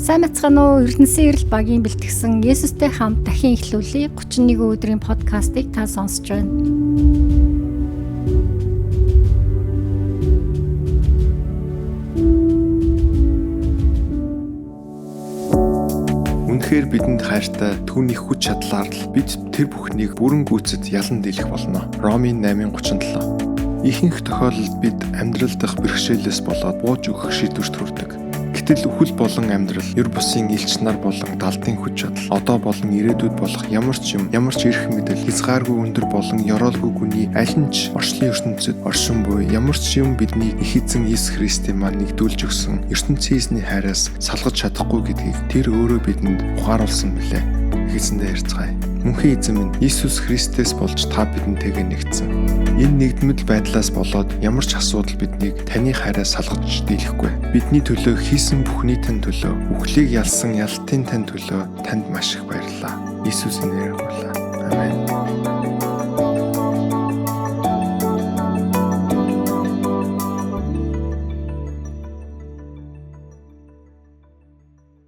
Сайн байцгаана уу? Эрдэнэсийн эрэл багийн бэлтгэсэн Есүстэй хамт дахин эхлүүлье 31 өдрийн подкастыг та сонсож байна. Үнэхээр бидэнд хайртай түүний хүч чадлаар л бид тэр бүхнийг бүрэн гүйцэд ялан дийлэх болно. Ромын 8:37. Ихэнх тохиолдолд бид амьдрал дахь бэрхшээлээс болоод бууж өгөх шийдвэрт хүрдэг. Гэтэл үхэл болон амьдрал, ер бусын элч нар болон далдын хүч чадал, одоо болон ирээдүйд болох ямар ч юм, ямар ч эрх мэдэл, хязгааргүй өндөр болон ёроолгүй гүний аль нь ч орчлон ертөнцид оршин буй ямар ч юм бидний их эзэн Иесус Христийн маань нэгдүүлж өгсөн ертөнцийн эзний хайраас салгаж чадахгүй гэдгийг тэр өөрөө бидэнд ухааруулсан билээ. Их эзэндээ ярьцгаая. Мөнхийн эзэн минь Иесус Христээс болж та бидэнтэйгээ нэгдсэн. Энэ нэгдмэл байдлаас болоод ямар ч асуудал биднийг таны хайраас салгаж дийлэхгүй. Бидний төлөө хийсэн бүхний тань төлөө, үхлийг ялсан ялтын тань төлөө танд маш их баярлалаа. Иесусийн нэрээр гуйлаа. Амен.